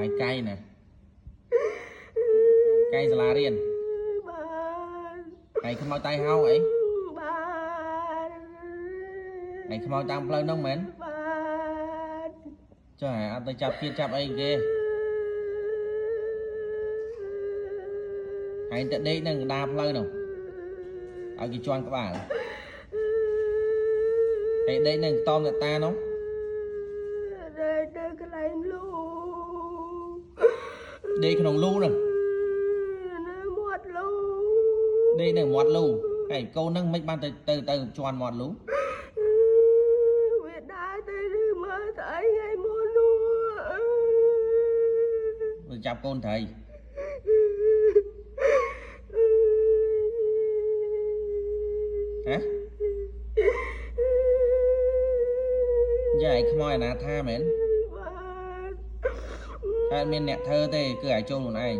ន្លែងកៃណាកៃសាលារៀន បាទ ឯងខ្មោចតៃហោអី បាទ ឯងខ្មោចតាមផ្លូវហ្នឹងមែន បាទ ចុះឯងអត់ទៅចាប់ជាតិចាប់អីគេឯងទៅដេកនៅកណ្ដាលផ្លូវនោះឲ្យគេជន់ក្បាលឯងដេកនៅកតមអ្នកតានោះ ដេកនៅកន្លែងលូ ដេកក្នុងលូហ្នឹង នៅមាត់លូ ដេកនៅមាត់លូហើយកូនហ្នឹងមិនបានទៅទៅទៅជន់មាត់លូ វាដើរទៅឬមើលស្អីថ្ងៃមុននោះ ទៅចាប់កូនត្រីហ៎យ៉ាឯងខ្មោចអាណាថាមែន បាទ តែអត់មានអ្នកធ្វើទេគឺឯងចូលខ្លួនឯង